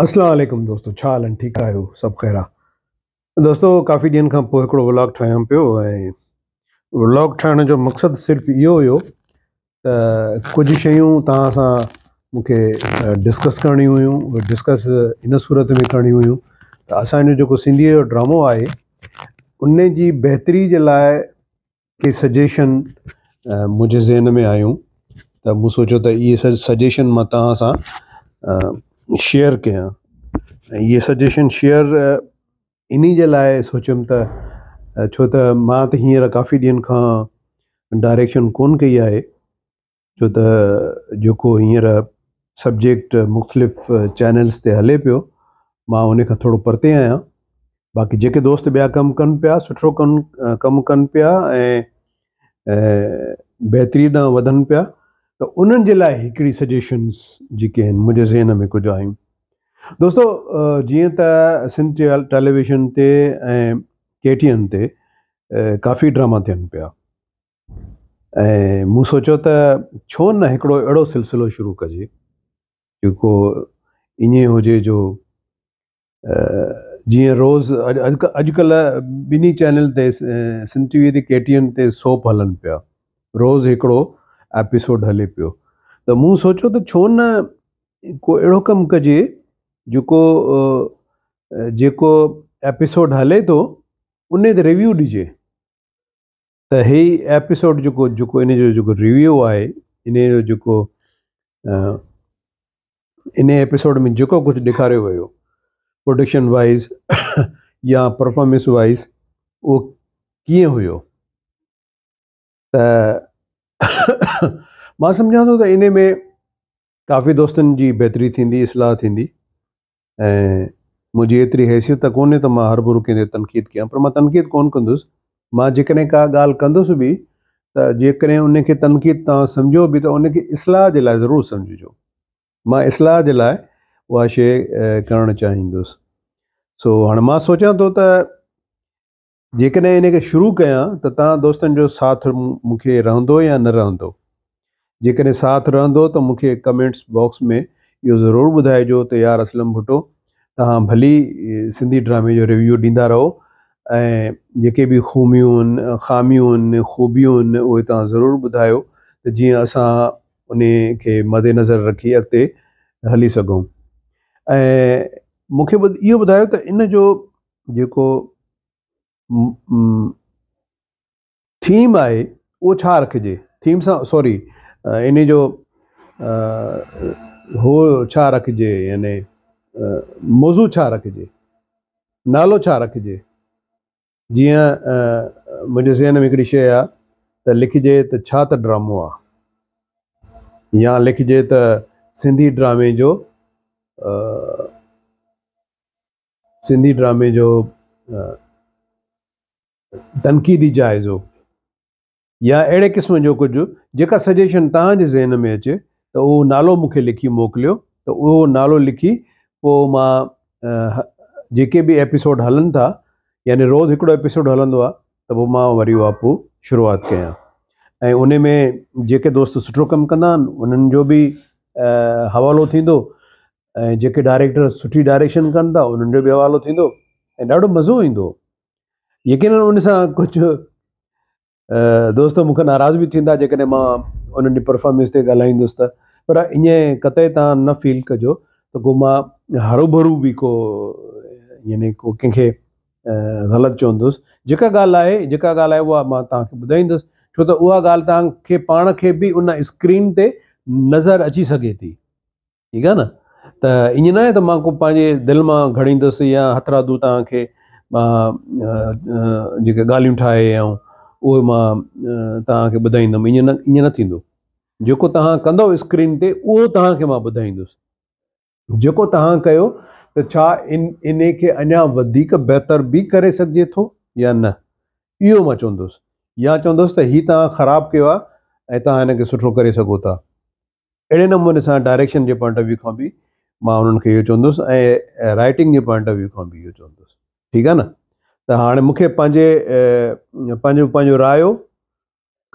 اسلام عليڪم دوستو ڇا حال آهن ٺيڪ آهيو سڀ خير آ دوستو ڪافي ڏينهن کان پوء هڪڙو ولاگ ٺاهيان پيو ۽ ولاگ ٺاهڻ جو مقصد صرف اهو هيو ته ڪجهه شيون توهان سان مونکي ڊسڪس ڪرڻيون هيون اهي ڊسڪس ان صورت ۾ ڪرڻيون هيون ته اسانجو جيڪو سنڌي جو ڊرامو آهي ان جي بهتري جي لاء ڪي سجيشن منهنجي ذهن ۾ آيون ته مون سوچيو ته اهي سجيشن مان توهان سان شيئر ڪيان ۽ اهي سجيشن شيئر انهي جي لاء سوچيم ته ڇو ته مان ته هينئر ڪافي ڏينهن کان ڊائريڪشن ڪونه ڪئي آهي ڇو ته جيڪو هينئر سبجيڪٽ مختلف چينلز تي هلي پيو مان ان کان ٿورو پرتي آهيان باقي جيڪي دوست ٻيا ڪم ڪن پيا سٺو ڪن ڪم ڪن پيا ۽ بهتري ڏانهن وڌن پيا ته انهن جي لاء هڪڙي سجيشنس جيڪي آهن منهنجي ذهن ۾ ڪجهه آيون دوستو جيئن ته سنڌ ٽيليويزن تي ۽ ڪي ٽي اين تي ڪافي ڊراما ٿين پيا ۽ مون سوچيو ته ڇو نه هڪڙو اهڙو سلسلو شروع ڪجي جيڪو ائين هجي جو جيئن روز اڄڪلهه ٻنهي چينل تي سنڌ ٽي وي تي ڪي ٽي اين تي سوپ هلن پيا روز هڪڙو ايپيسوڊ هلي پيو ته مون سوچيو ته ڇو نه ڪو اهڙو ڪم ڪجي جيڪو جيڪو ايپيسوڊ هلي ٿو ان تي ريويو ڏجي ته هي ايپيسوڊ جيڪو جيڪو ان جو جيڪو ريويو آهي ان جو جيڪو ان ايپيسوڊ ۾ جيڪو ڪجهه ڏيکاريو ويو پروڊڪشن وائز يا پرفارمنس وائز اهو ڪيئن هيو ته مان سمجهان ٿو ته ان ۾ ڪافي دوستن جي بهتري ٿيندي اصلاح ٿيندي ۽ منهنجي ايتري حيثيت ته ڪونهي ته مان هرڀرو ڪنهن تي تنقيد ڪيان پر مان تنقيد ڪونه ڪندس مان جيڪڏهن ڪا ڳالهه ڪندس به ته جيڪڏهن ان کي تنقيد توهان سمجهو به ته ان کي اصلاح جي لاء ضرور سمجهجو مان اصلاح جي لاء اها شيء ڪرڻ چاهيندس سو هاڻي مان سوچيان ٿو ته جيڪڏهن ان کي شروع ڪيان ته توهان دوستن جو ساٿ مون کي رهندو يا نه رهندو؟ جيڪڏهن ساٿ رهندو ته مون کي ڪمينٽس باڪس ۾ اهو ضرور ٻڌائجو ته يار اسلم ڀٽو توهان ڀلي سنڌي ڊرامي جو ريويو ڏيندا رهو ۽ جيڪي به خوميون خاميون خوبيون اهي توهان ضرور ٻڌايو ته جيئن اسان ان کي مد نظر رکي اڳتي هلي سگهون ۽ مون کي اهو ٻڌايو ته ان جو جيڪو ٿيم آهي اهو ڇا رکجي ٿيم سان سوري ان جو هو ڇا رکجي يعني موضوع ڇا رکجي نالو ڇا رکجي جيئن منهنجي ذهن ۾ هڪڙي شيء آهي ته لکجي ته ڇا ته ڊرامو آهي يا لکجي ته سنڌي ڊرامي جو سنڌي ڊرامي جو تنقيدي جائزو يا اهڙي قسم جو ڪجهه جيڪا سجيشن توهان جي ذهن ۾ اچي ته اهو نالو مون کي لکي موڪليو ته اهو نالو لکي پوء مان جيڪي به ايپيسوڊ هلن ٿا يعني روز هڪڙو ايپيسوڊ هلندو آهي ته پوء مان وري اها پوء شروعات ڪيان ۽ ان ۾ جيڪي دوست سٺو ڪم ڪندا آهن انهن جو به حوالو ٿيندو ۽ جيڪي ڊائريڪٽر سٺي ڊائريڪشن ڪن ٿا انهن جو به حوالو ٿيندو ۽ ڏاڍو مزو ايندو يقينن ان سان ڪجهه دوست مون کان ناراض به ٿيندا جيڪڏهن مان انهن جي پرفارمنس تي ڳالهائيندس ته پر ائين قطعي تان نه فيل ڪجو ته ڪو مان هروڀرو به ڪو يعني ڪو ڪنهن کي غلط چوندس جيڪا ڳالهه آهي جيڪا ڳالهه آهي اها مان توهان کي ٻڌائيندس ڇو ته اها ڳالهه توهان کي پاڻ کي به ان اسڪرين تي نظر اچي سگهي ٿي ٺيڪ آ نه ته ائين نه آهي ته مان ڪو پنهنجي دل مان گهڙيندس يا هٿرادو توهان کي مان جيڪي ڳالهيون ٺاهي ۽ اهي مان توهان کي ٻڌائيندم ائين نه ائين نه ٿيندو جيڪو توهان ڪندو اسڪرين تي اهو توهان کي مان ٻڌائيندس جيڪو توهان ڪيو ته ڇا ان ان کي اڃا وڌيڪ بهتر به ڪري سگهجي ٿو يا نه اهو مان چوندس يا چوندس ته هي توهان خراب ڪيو آهي ۽ توهان هن کي سٺو ڪري سگهو ٿا اهڙي نموني سان ڊائريڪشن جي پوائنٽ آف ويو کان به مان انهن کي اهو چوندس ۽ رائٽنگ جي پوائنٽ آف ويو کان به اهو چوندس ٺيڪ آهي نه ته هاڻي مون کي پنهنجي پنهنجو پنهنجو رايو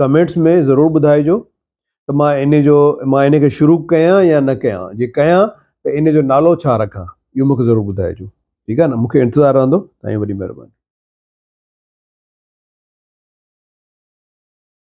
ڪمينٽس ۾ ضرور ٻڌائجو ته مان ان جو مان ان کي شروع ڪيان يا نه ڪيان جي ڪيان ته ان جو نالو ڇا رکان اهو مون کي ضرور ٻڌائجو. ٺيڪ آهي نه، مون کي انتظار رهندو. توهان جي وڏي مهرباني.